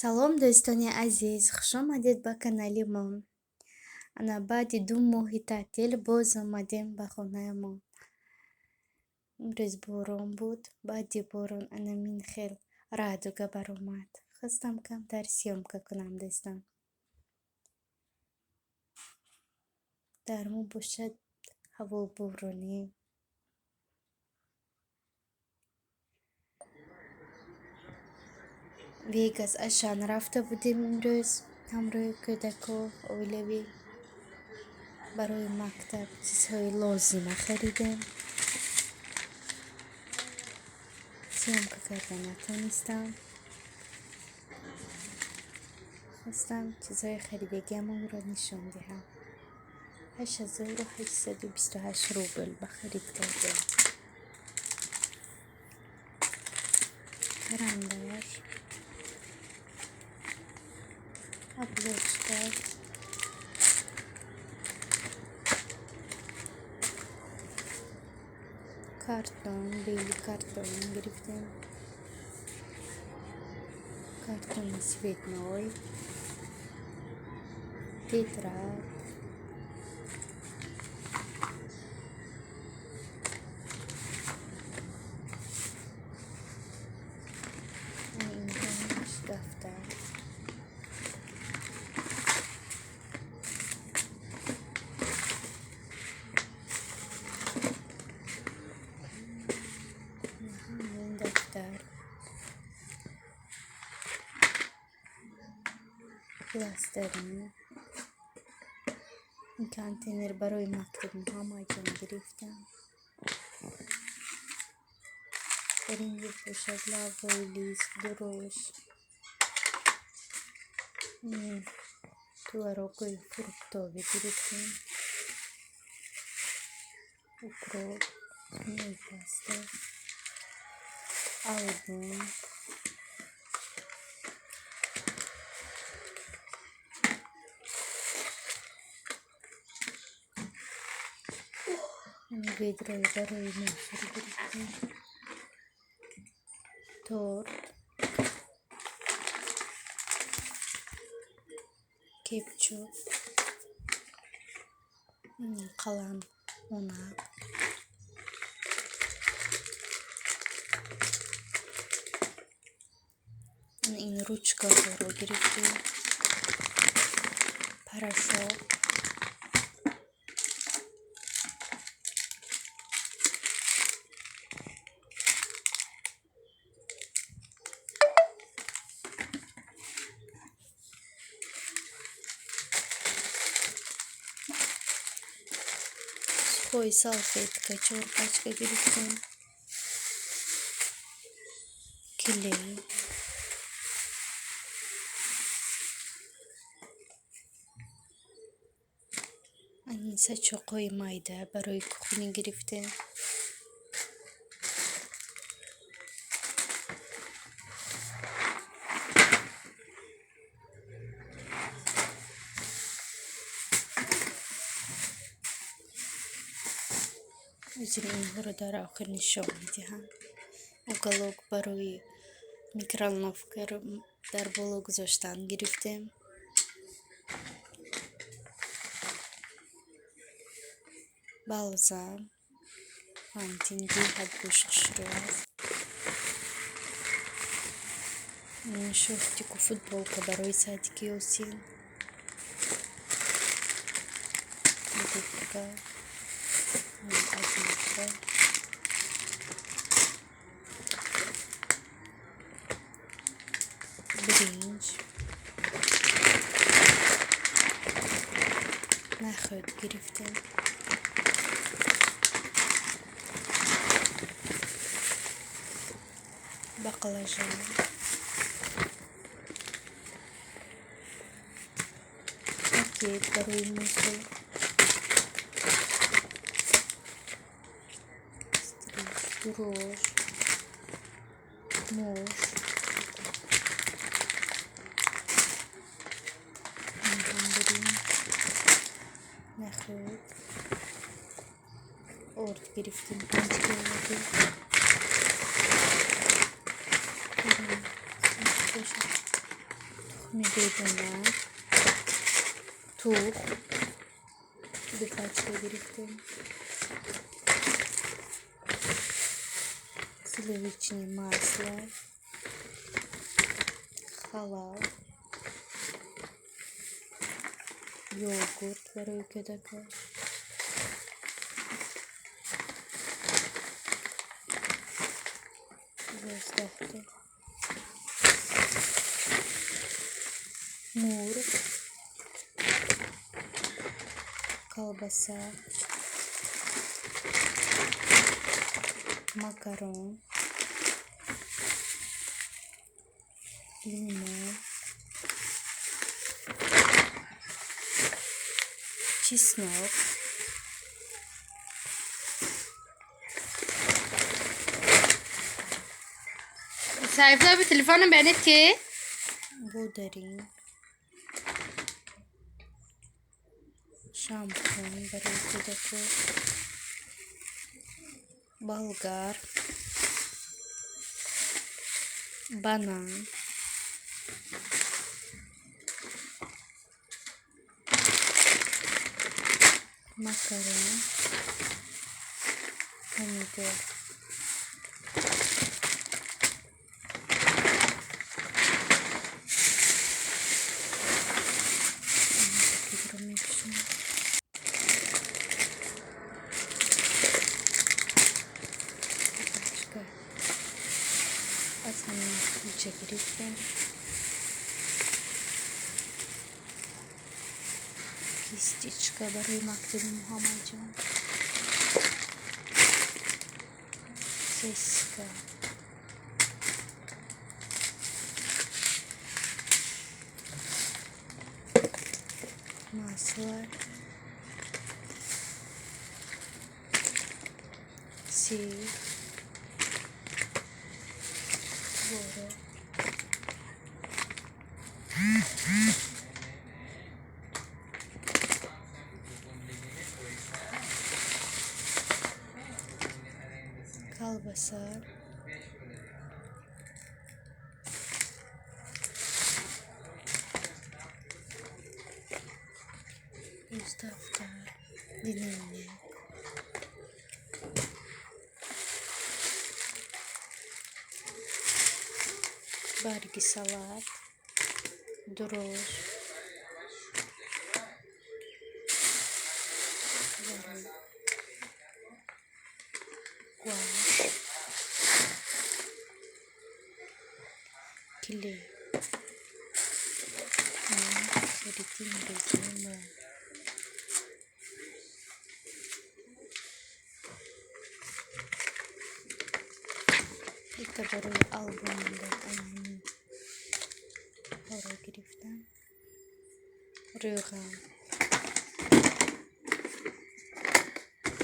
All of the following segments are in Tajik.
Салом, дӯстони азиз, хушомадед ба канали мо. Ана баъди 2 моҳи таътил боз омадем ба хонаамон. Имрӯз борон буд, баъди борон анамин хел радуга баромад. Хостам камтар съёмка кунам, дӯстон. Дар мо бошад ҳаво боронӣ. Вегас Ашан рафта будем имрӯз ҳамроҳи кӯдако, оилавӣ. Барои мактаб чизҳои лозима харидем. Съёмка карда натонистам. Хостам чизҳои харидагиамонро нишон диҳам. 8828 рубл ба харид кардем. Карандаш, обложка, картон, бели картон гирифтем. Картони цветной, тетрадь, дафтар. Дафтар, пластырин, контейнер барои мактаб Муҳаммадҷон гирифтам. Дар ин ҷо бошад лавҳои лист, дурош, творогҳои фруктовӣ гирифтем, укроп, зубной паста, альбом, ведрои барои мусор гирифтем, торт, кетчуп, қалам, монак. Ин ручкаҳоро гирифтем, порошок, сухой салфетка чор пачка гирифтем, клей, сачоқҳои майда барои кухня гирифтем. Ҳозир инҳоро дар охир нишон медиҳам. Уголок барои микроволновкаро дар боло гузоштан гирифтем. Балзам, Пантин беҳад гӯшт хушрӯ аст. Шортику футболка барои садики Ёсин. Губка, одежда. Биринҷ, нахӯд гирифтем. Баклажан, пакет барои мусор, стриж, дурош, мош, нахӯд, орд гирифтем 5 килоги. Тухми бедона, тухм 2 пачка гирифтем. Сливочное масло, халал, йогурт барои кӯдакон, 12-та мурғ, колбаса, макарон, лимон, чеснок, Sayfa bir telefonum beni ki. Бударин, шампунь барои кӯдакон, болгар, банан, макарон, помидор. Аз ҳамин кулча гирифтем. Кисточка барои мактаби Муҳаммадҷон, сеска, масло, сир, творог, колбаса, дафтар, дневник, барги салат, дрожж, творог, гуашь, клей. Хариди имрӯзаи мо. Дута барои албом ҳоро гирифтам. Рӯған,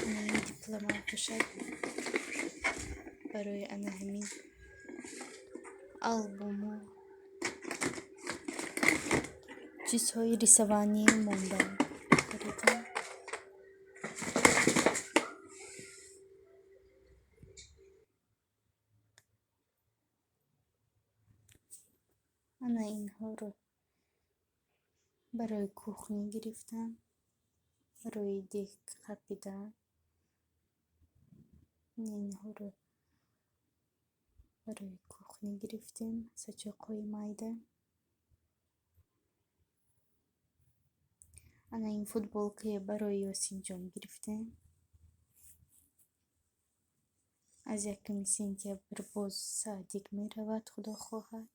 ин дипломат бошад барои ана ҳамин албому чизҳои рисованӣ монда харидам. Ана инҳоро барои кухня гирифтам, барои дег қапидан. Инҳоро барои кухня гирифтем, сачоқҳои майда. Ана ин футболкае барои Ёсинҷон гирифтем. Аз 1 сентябр боз садик меравад, худо хоҳад.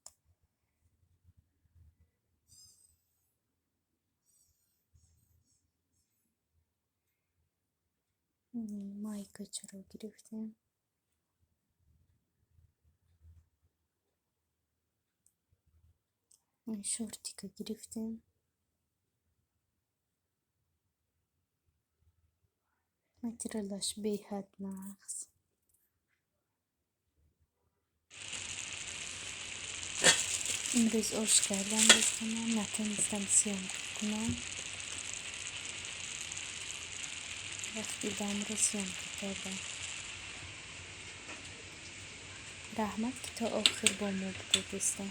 Майкачаро гирифтем. Шортика гирифтем. Материалаш беҳад нағз. Имрӯз ош кардам дӯстонам, натонистам съёмка кунам. Вақти дамро съёмка кардам. Раҳмат, ки то охир бо мо будед дӯстон.